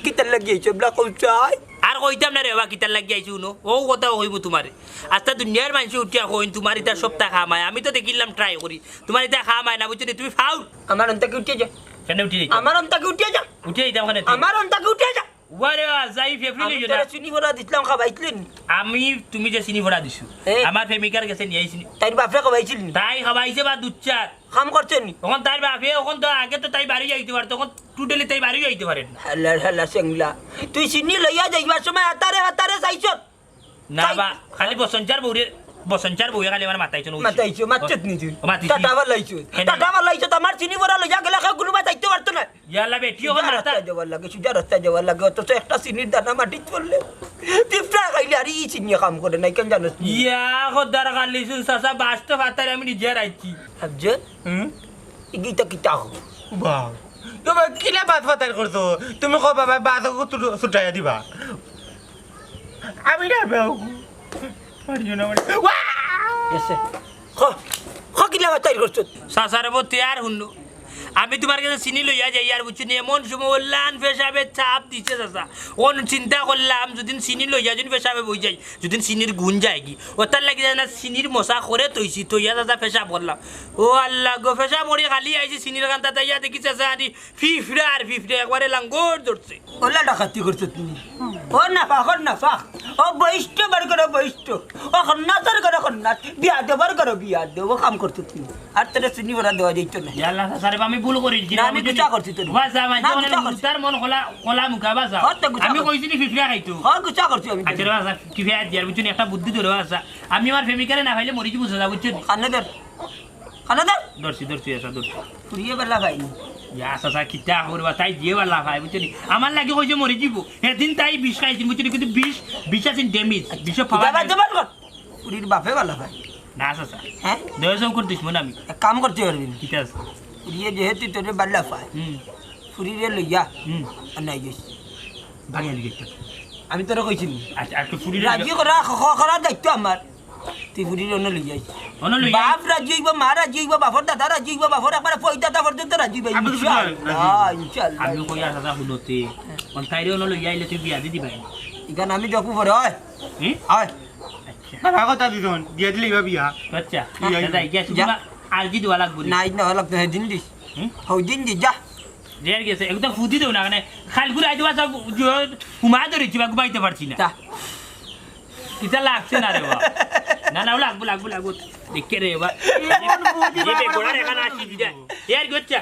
কিতার লাগি আইছো, ব্ল্যাক আউট চাই? আর কইতাম না রে বাবা, কিতার লাগি আইছো হুনো। ও কথা কইবো তোমারে। আস্তা দুনিয়ার মানষে উঠিয়া কইন, তোমার ইতা সপ্তাহ কাম আয়। আমি তো দেখিলাম, ট্রাই করি। তোমার ইতা কাম আয় না, বুঝছো নি? তুমি ফাউল। আমার অন্তাকে উঠিয়া যা। কেনে উঠি যাইতাম? আমার অন্তাকে উঠিয়া যা। উঠি যাইতাম কেনে তুই? আমার অন্তাকে উঠিয়া যা। ওয়ারে বাবা, যাই ফেফড়ি আমি লইও না। তোরে চিনি ভরা দিছিলাম, খাবাইছিলি নি? আমি, তুমি যে চিনি ভরা দিছো, এ? আমার প্রেমিকার গেছে নিয়ে আইছি নি। তাইর বাপে খাবাইছিল নি? তাই খাবাইছে বা দুচ্চার। কাম করছে নি? অখন তাইর বাপে, অখন তো আগে তো তাই বাড়ি যাইতে পারতো, অখন totally তাই বাড়ি যাইতে পারে না। হালার হালা সেংলা। তুই চিনি লইয়া যাইবার সময় আতারে আতারে চাইছত? না তাই বা, খালি বসঞ্চার বউরে, বসঞ্চার বউয়ে খালি আমার মাথায় চলো। মাথায় চলো, মাতছত নি তুই? ও, মাতিছি। টাটা বালাইছত। কেনে? টাটা বালাইছত, আমার চিনি ভরা লইয়া গেলে কেউ কোনো মাথায় তো পারতো না। ইয়াল্লা বেটি, অখন সুজা মাথা রাস্তায় যাওয়ার লাগে, সুজা রাস্তায় যাওয়ার লাগে, অথচ একটা চিনির দানা মাটিত পড়লে পিঁপড়া খাইলে আর ই চিনিয়ে কাম করে নাই, কেন জানোস নি? ইয়া, খোদার খালি শুন, চাচা, বাস তো ফাতারে আমি নিজে রাখছি। আফজল, হুম? ইগিতা কিতা হো? বাহ, তুমি কিলা বাত ফাতার করছো? তুমি কও বাবা, বাত ছুটাইয়া দিবা। আমি না বেও। মারিও না, মারিও। ওয়া! গেছে। খ, খ কিলা বাত তাই করছো? চাচারে বো, তে আর হুনো। আমি তোমার গেছে চিনি লইয়া যাই আর বুঝছো নি, এমন সময় ওল্লান পেশাবে চাপ দিছে চাচা। অন চিন্তা করলাম, যদি চিনি লইয়া যদি পেশাবে বই যাই, যদি চিনির গুণ যায় কি? ওটার লাগি যায় না, চিনির মশা করে তৈছি, তৈয়া চাচা পেশাব করলাম। ও আল্লাহ গো, পেশাব করি খালি আইছি চিনির কান্তা তাইয়া দেখি চাচা আনি ফিফড়া আর ফিফড়া একবারে লাঙ্গর ধরছে। ওলা ডাকাতি করছো তুমি। ও নাফাক, ও নাফাক। ও বহিষ্ঠ বার করো, বহিষ্ঠ। ও খন্নাসর করো, খন্নাস। বিয়াদবর করো, বিয়াদব। ও কাম করছো তুমি। আর তোরে চিনি ভরা দেওয়া যাইতো না। ইয়াল্লা, চাচা রে, আমি ভুল করি। না, আমি গুছা করছি তোরে। বাসা, মানে, না, গুছা করছি। তার মন খোলা, খোলা মুখা বাসা। হ্যাঁ, তো গুছা আমি করছি। কইছি নি ফিফড়া খাইতো। হ্যাঁ, গুছা করছি আমি। আচ্ছা রে বাসা, কি ফেয়ার দিয়ার, বুঝছো নি? একটা বুদ্ধি ধরে বাসা। আমি আমার প্রেমিকারে না পাইলে মরি যাবো, বুঝছো নি? কানে ধর। কানে ধর। ধরছি, ধরছি, আচ্ছা, ধরছি। ফুরিয়ে বেলা পাইনি। ইয়া, চাচা, কিতা করবা? তাই যে বালা পায়, বুঝছো নি? আমার লাগি কইছে মরি যাবো। সেদিন তাই বিষ খাইছিল, বুঝছো নি? কিন্তু বিষ, বিষ আছে ড্যামেজ। বিষ পাওয়া যায়। বাদ দে, বাদ কর। ফুরির বাপে বালা পায়। না, চাচা। হ্যাঁ? দয়া চৌকর দুশমন আমি। এক কাম করতে পারবি না। কিতা আছে? ফুরিয়ে যেহেতু তোরে বালা পায়, হুম। ফুরিরে লইয়া হুম। আর নাই গেছি। ভাগিয়ে দিকে একটা। আমি তোরে কইছি নি? আচ্ছা, আর তো ফুরির রাজি করা, খ-, খ-, করার দায়িত্ব আমার। তুই ফুরির অনো লই যাই। অনো লই যাই। বাপ রাজি অইবো, মা রাজি অইবো, বাপর দাদা রাজি অইবো, বাপর একবারে পয়দাদা পর্যন্ত রাজি অইবো, ইনশাআল্লাহ, ইনশাআল্লাহ। আমি কই আর দাদা হুনতে, অন তাইরে অনো লই আইলে তুই বিয়া দি দিবায়। ইখান আমি দেখমু পরে, অয়। হুম? অয়। আচ্ছা। বাবা কথা দিছন, বিয়া দিলে ইবা বিয়া। আচ্ছা। বিয়া দাদা, ইয়া শুধু যা। না, আলজি দেওয়া লাগবো নি। না, ইজ না, লাগতো, হ্যাঁ, দিন দিস। হুম? হউ দিন দিস, যা। রের গেছে, একদম ফুদি দেও না, মানে, খালগুলো আইতে পারছো, হুমা ধরেছি বা ঘুমাইতে পারছি না। যা। ইটা লাগছে না রে বা। না, না, লাগবো, লাগবো, লাগবো। দেখে রে বা। এমন ফুদি যে বাবা বেগোড়ার বাবা এখানে বাবা আসি, দিদা। এর গচ্চা।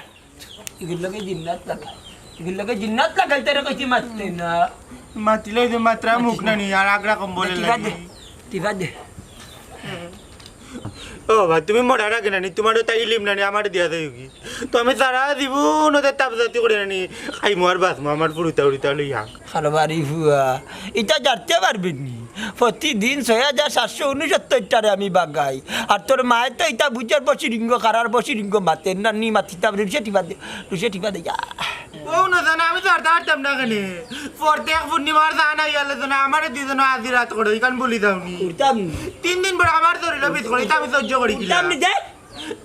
ইগুর লগে জিন্নাত লাগাই। ইগুর লগে জিন্নাত লাগাই, তারে কইছি মাততে না। মাতিলে ওই যে মাত্রা মুখ না নি, আর আগ্রা কম্বলে টিপা দে, লাগে। টিপা দে। ও বা, তুমি মরার আগে নানি, তোমারও তাই ইলিম নানি, আমারে দিয়া দেয় কি? তো আমি সারা জীবন ওদের তাপজাতি করে নানি, খাইমু আর বাঁচমু, আমার ফুরুতা উড়িতা লইয়া। কারবারি ফুয়া, ইটা জানতে পারবে নি? প্রতিদিন ছয় হাজার সাতশো ঊনসত্তর টারে আমি বাগাই। আর তোর মায়ে তো ইটা বুঝার বসি রিঙ্গ, কারার বসি রিঙ্গ মাতে না, নি মাতিতাম, রুশে টিপা দে, রুশে টিপা দে, যা। ও না জানা, আমি তো আর দাঁড়াতাম না কেনে। প্রত্যেক পূর্ণিমার জানা ইয়ালে জানা, আমারে দুইজন আধি রাত করে, ইখান বলি দাও নি। করতাম নি। তিন দিন পর আমার শরীরে পিস করে, ইটা আমি সহ্য করি কিলা? করতাম নি দে।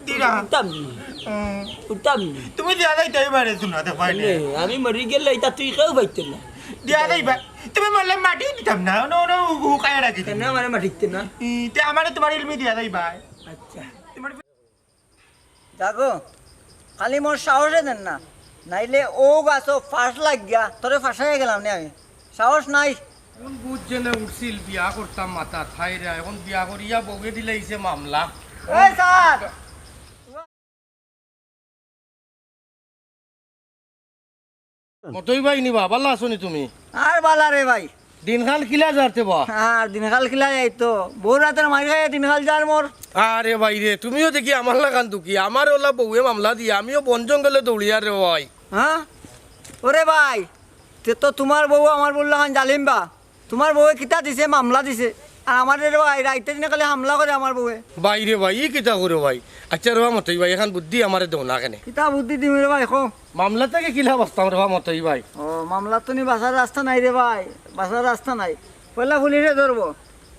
দিরা। করতাম নি। হুম। করতাম নি। তুমি দিয়া যাইতে এবারে শোনা, দেখো, নে, আমি মরি গেলে ইটা তুই কেউ পাইতে না। দিয়া যাইবা। তুমি মরলে মাটি দিতাম না, নো, নো, হুকায় রাখি দিতাম। না, আমারে মাটি দিতে না। ই, তে আমারে তোমার ইলমি দিয়া যাইবা। আচ্ছা। তোমার দেখো, খালি মোর সাহসে দেন না, নাইলে ও গাছো ফাঁস লাগিয়া তোরে ফাঁসাইয়া গেলাম নে আমি। সাহস নাই। কোন বুঝ জেনে উঠছিল বিয়া করতাম মাথা থাইরা, এখন বিয়া করিয়া বউয়ে দিলাইছে মামলা। এই স্যার! মতই ভাই নি বা, ভালা আছো নি তুমি? আর ভালা রে ভাই। দিনকাল কিলা যারতে বা? আর দিনকাল কিলা যাইতো? বউর আতর মাইর খাইয়া দিনকাল যার মোর। আরে ভাই রে, তুমিও দেখি আমার লাখান দুখি। আমার ওলা বউয়ে মামলা দিয়া, আমিও বন জঙ্গলে দৌড়িয়ার রে ভাই। হ্যাঁ? ওরে ভাই, তে তো তোমার বউ আমার বউর লাখান জালিম বা। তোমার বউয়ে কিতা দিছে? মামলা দিছে। আর আমারে রে ভাই, রাইতে দিনে খালি হামলা করে আমার বউয়ে। ভাই রে ভাই, ই কিতা করে ভাই? আচ্ছা রে বা মতই ভাই, এখান বুদ্ধি আমারে দেও না কেনে। কিতা বুদ্ধি দিমু রে ভাই, কও। মামলা থাকি কিলা বাঁচতাম রে বা মতই ভাই? ও, মামলা তো নি বাঁচার রাস্তা নাই রে ভাই, বাঁচার রাস্তা নাই। পয়লা পুলিশে ধরবো,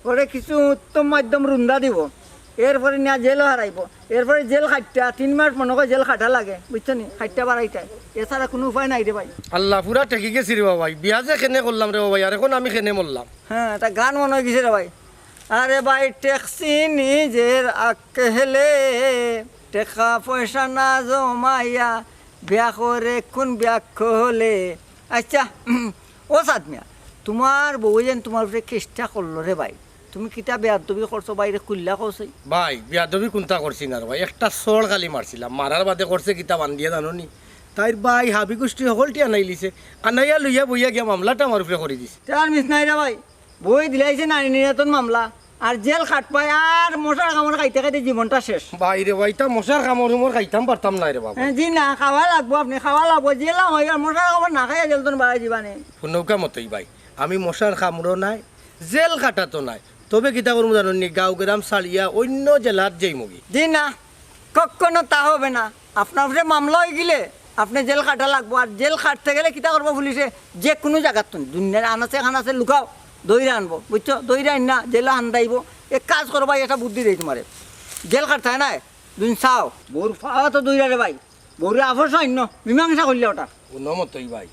পরে কিছু উত্তম মাধ্যম রুন্দা দিব, এরপরে নিয়া জেলও হারাইবো, এরপরে জেল খাটটা তিন মাস মনে হয় জেল খাটা লাগে, বুঝছো নি? খাটটা বাড়াইতে, এছাড়া কোনো উপায় নাই রে ভাই। আল্লাহ, পুরা ঠেকি গেছি রে বা ভাই, বিয়া যে কেনে করলাম রে বা ভাই, আর এখন আমি কেনে মরলাম। হ্যাঁ, এটা গান মনে হয় গেছে রে ভাই। আরে ভাই, ঠেকছি নিজের আক্কেলে, টেকা পয়সা না জমাইয়া, বিয়া করে কোন বিয়া হলে? আচ্ছা, ও সাদ মিয়া, তোমার বউ যেন তোমার উপরে কেসটা করলো রে ভাই, তুমি কিতা বেয়াদবি করছো ভাই রে, খুল্লা কওছাই? ভাই, বেয়াদবি কোনটা করছি না রে ভাই, একটা চড় খালি মারছিলাম, মারার বাদে করছে কিতা বান্দিয়া জানো নি? তাইর ভাই হাবি গোষ্ঠী সকলটি আনাইলিছে, আনাইয়া লইয়া বইয়া গিয়া মামলাটা আমার উপরে করি দিছে। তার মিস নাই রে ভাই, বউয়ে দিলাইছে নারী নির্যাতন মামলা, আর জেল খাটপায়, আর মশার কামড় খাইতে খাইতে জীবনটা শেষ। ভাই রে ভাই, তা মশার কামড় উমর খাইতাম পারতাম না রে বাবা। হ্যাঁ, জি না, খাওয়া লাগবো আপনি, খাওয়া লাগবো। জেল না হয় আর মশার কামড় না খাইয়া জেল তো বাড়াই দিবা নে। হুনউক্কা মতই ভাই, আমি মশার কামড়ও নাই, জেল খাটাত নাই, তবে কিতা করমু জানো নি, গাঁও গ্রাম ছাড়িয়া অইন্য জেলাত যাইমুগি। জি না, কখনো তা হবে না। আপনার উপরে মামলা হয়ে গেলে আপনি জেল খাটা লাগবো, আর জেল খাটতে গেলে কিতা করবো পুলিশে? যে কোনো জায়গাত তুমি দুনিয়ার আনাচে কানাচে লুকাও, দইরা আনবো, বুঝছো? দইরা আইন না জেলে হান্দাইবো। এক কাজ করো ভাই, একটা বুদ্ধি দেই তোমারে, জেল খাটতে হয় না, দুদিন চাও। বউর ফাওয়া তো দইরা রে ভাই, বউরে আফস আইন, মীমাংসা করলে ওটা। হুনো মতই ভাই,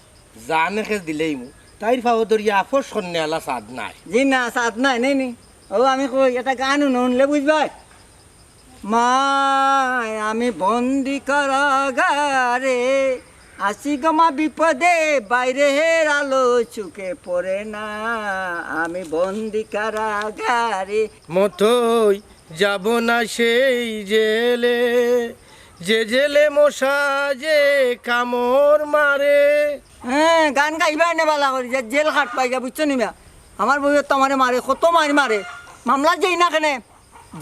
জানে খেস দিলেই মু, তাইর ফাওয়া ধরিয়া আফস করনে আলা সাদ নাই। জি না, সাদ নাই, নেই নি। ও আমি কই, এটা গান হুনো, হুনলে বুঝবায়। মায় আমি বন্দি কারাগারে, আছি গো মা বিপদে, বাইরে হের আলো চোখে পড়ে না, আমি বন্দি কারাগারে। মতই যাব না সেই জেলে, যে জেলে মশা যে কামড় মারে। হ্যাঁ, গান গাইবা এনে বালা করি, যে জেল খাটপায় গিয়া, বুঝছো নি মিয়া? আমার বউয়ে তো আমারে মারে, কত মার মারে, মামলা যাই না কেনে,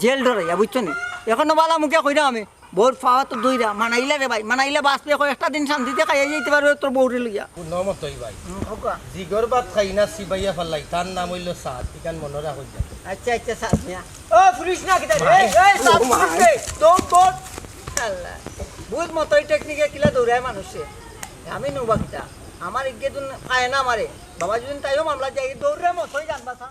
জেল ডরাইয়া, বুঝছো নি? এখন বালা মুখে কইরাম আমি, বউর ফাওয়া তো দইরা, মানাইলা রে ভাই, মানাইলা বাঁচবে, কয়েকটা দিন শান্তিতে খাইয়া যাইতে পারবে তোর বউরে লইয়া। হুনো মতই ভাই, হুম, খোকা। জিগর ভাত খাই না সিবাইয়া ফালাই, তার নাম হইল সাদ, ইখান মনে রাখো যা। আচ্ছা, আচ্ছা, সাদ মিয়া। ও, পুলিশ না কিতা রে? ভাই, এই, এই, সাদ ও পুলিশ ভাই। রে। দৌড়, দৌড়। আল্লাহ। বুঝ মতই টেকনিকে কিলা দৌড়ায় মানুষে। আমি নৌবা কিতা? আমার ইজ্জত খায় না আমারে। বাবা যদি তাইও মামলা যাই, দৌড়ে মতই জানবা সা।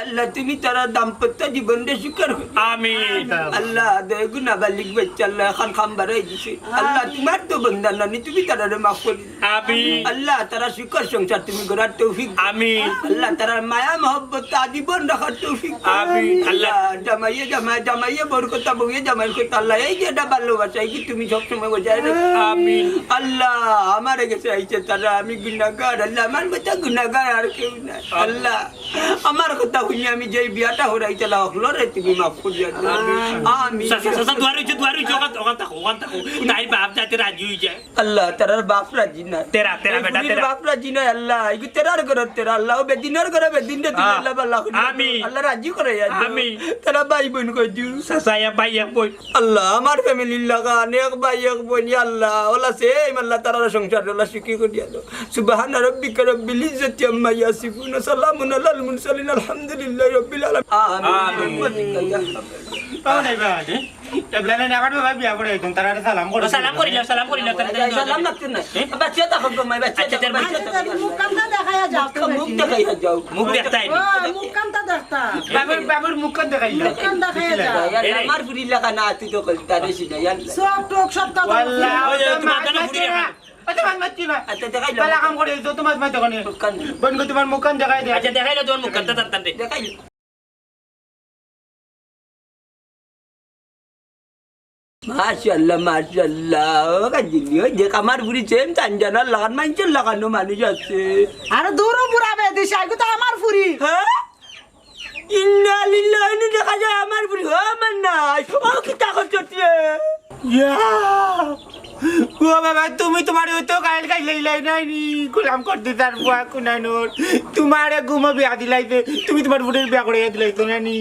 আল্লাহ, তুমি তারা দাম্পত্য জীবনটা সুখের করো। আমিন। আল্লাহ, দে গুনাবালিক বাচ্চা, আল্লাহ, এখন খাম বাড়াই দিছে। আল্লাহ, তোমার তো বন্দা নানি, তুমি তারারে মাফ করি। আমিন। আল্লাহ, তারা সুখের সংসার তুমি গড়ার তৌফিক দাও। আমিন। আল্লাহ, তারার মায়া মহব্বত আজীবন রাখার তৌফিক দাও। আমিন। আল্লাহ, জামাইয়ে জামাই, জামাইয়ে বউর কথা, বউয়ে জামাইর কথা, আল্লাহ, এই যে এটা ভালোবাসা, এই কি তুমি সবসময় বজায় রাখো। আমিন। আল্লাহ, আমার গেছে আইছে তারা, আমি গুনাহগার, আল্লাহ, আমার মতো গুনাহগার আর কেউ নাই। আল্লাহ, আমার কথা হুনি আমি যেই বিয়াটা হরাইতাম, অকলরে তুমি মাফ করিয়া দিও। আমিন। চাচা, চাচা, দোয়া রইছে, দোয়া রইছে, ওখান, ওখান থাকো, ওখান থাকো। তাই বাপ যাতে রাজি হয়ে যায়। আল্লাহ, তারার বাপ রাজি না। তেরা, তেরা, এই বেটা, বুড়ির তেরা। বাপ রাজি না, আল্লাহ। এই তেরার ঘরে তেরা, আল্লাহ। ও বেদিনর ঘরে বেদিন দে, তুমি আহ, আল্লাহ, বাল্লা করি। আমিন। আল্লাহ রাজি করে, আল্লাহ। আমিন। তারা ভাই বোন কই দিও। চাচা, এক ভাই, এক বোন। আল্লাহ, আমার ফ্যামিলির লাখান, এক ভাই, এক বোন, ইয়া আল্লাহ। ওলা সে, আল্লাহ, তারার সংসার, ওলা সুখী করিয়া দাও। সুবহানা রাব্বিকা রাব্বিল ইজ্জাতি আম্মা ইয়াসিফুন, ওয়া সালামুন আলাল মুরসালিন, আলহামদুলিল্লাহি রাব্বিল আলামিন। আমিন। আমিন। ও নাই ভাই, এবলা না কাটবে ভাই, বিয়া করে একদম তারা সালাম করে। ও, সালাম করিলাম, সালাম করিলাম, তারা সালাম লাগতো না। হ্যাঁ? বাচ্চা তো হবে, মাই বাচ্চা আচ্ছা, তো, তার বাচ্চা তো। আচ্ছা, তার মুখখানটা দেখাইয়া যাও, মুখ দেখাইয়া যাও। মুখ দেখতাই। ও, মুখখানটা দেখতা। বাবুর, বাবুর মুখখান দেখাই যাও। মুখখান দেখাইয়া যাও। এই রে। আমার ফুরির লাখান, তুই তো কইলি, তারে সিনা, ইয়া আল্লাহ। সব টোক সব তো ওয়াল্লাহ, ওই যে ওটা তোমার মাছ কানে ফুরির দেখে না। ওটা মাছ মারছি না। আচ্ছা, দেখাই যাও। বালা কাম করে, যত মাছ মারতে ওখানে। মুখখান। বোন গো, তোমার মুখখান দেখাই দে। আচ্ছা, দেখাই যাও তোমার মুখখান, তাড়াতাড়ি। দেখাই যাও। মাশাআল্লাহ, মাশাআল্লাহ। ও কাজিলি, ওই দেখ আমার ফুরি সেম তানজানার লাখান, মানষর লাখানও মানুষ আছে। আরে দূর ও বুড়া বেদিশা, এগু তো আমার ফুরি। হ্যাঁ? ইন্না লিল্লাহি, ইন্না দেখা যায় আমার ফুরি। ও আমার নাই। ও কিতা করছো তুই? ইয়া। ও বাবা, তুমি তোমার অত গাইল গাইল লাইলাই নাই নি? গোলাম করতে তার বুয়া কুনানোর। তোমারে ঘুমো বিয়া দিলাইছে, তুমি তোমার ফুরির বিয়া করে দিলাইছো না নি?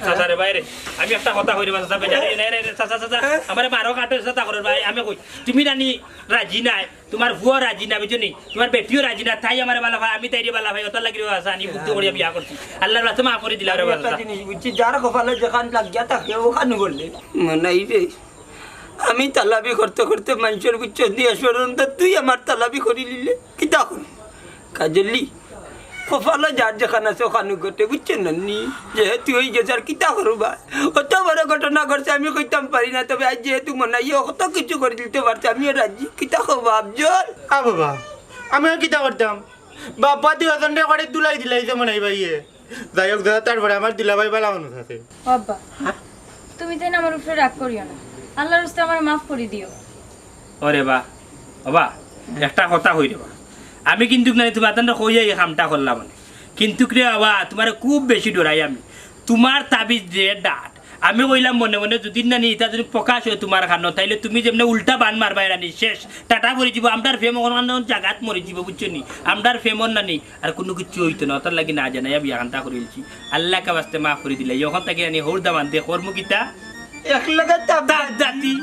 চাচা রে ভাই রে, আমি একটা কথা কই রে বা, চাচা, বেজার, রে, রে, রে, চাচা, চাচা, আমারে মারো কাটো, চাচা করে ভাই, আমি কই, তুমি নানি রাজি নাই, তোমার ফুয়াও রাজি না, বুঝছো নি? তোমার বেটিও রাজি না, তাই আমারে বালা পায়, আমি তাইরে বালা পাই, ওটার লাগি রে বা, চাচা, আমি বুদ্ধি করিয়া বিয়া করছি। আল্লাহর রাস্তে মাফ করি দিলাম রে বা, আমি একটা চাচা। জিনিস বুঝছি, যার কপালে যেখান লাগিয়া থাকে, ওখান বললে। মনাই রে, আমি তালাবি করতে করতে মানষর বুঝছো দিয়া সরুন, তা তুই আমার তালাবি করি নিলে, কিতা করু? কাজলি, কপালো যার যেখান আছে ওখান ঘটে, বুঝছো না নি? যেহেতু হয়ে গেছে, আর কিতা করু বা? অত বড় ঘটনা ঘটছে, আমি কইতাম পারি না, তবে আজ যেহেতু মনাইয়ে কত কিছু করে দিতে পারছে, আমিও রাজি। কিতা কও বা আফজল? আ বাবা, আমিও কিতা করতাম? বাবা, তুই অতনটা করে দুলাই দিলাই যে মনাই ভাইয়ে। যাই হোক দাদা, তারপরে আমার দুলাভাই বালা মানুষ আছে। ও আব্বা, হ্যাঁ? তুমি তাই না আমার উপরে রাগ করিও না, আল্লাহর রাস্তে আমার মাফ করে দিও। ওরে বা, বাবা, একটা কথা কই রে বা, আমি কিন্তু নানি তোমার তান্ডা কইয়া এই কামটা করলাম মানে, কিন্তু রে বাবা, তোমারে খুব বেশি ডরাই আমি। তোমার তাবিজ যে ডাট, আমি কইলাম মনে মনে, যদি নানি ইটা যদি প্রকাশ হয় তোমার কানো, তাইলে তুমি যেমনে উল্টা বান মারবায় নানি, শেষ, টাটা পড়ি যিবো, আমরার প্রেম অখন জাগাত মরি যিবো, বুঝছো নি? আমরার প্রেমর নানি আর কুনু কিচ্ছু হইতো না, ওটার লাগি না জানাইয়া বিয়া খানটা করি দিছি। আল্লাহ কা বাস্তে মাফ করি দিলে, অখন থাকি নানি হৌর দামান দে, কর্ম কিতা? এক লগে তাপ তাপ দাতি।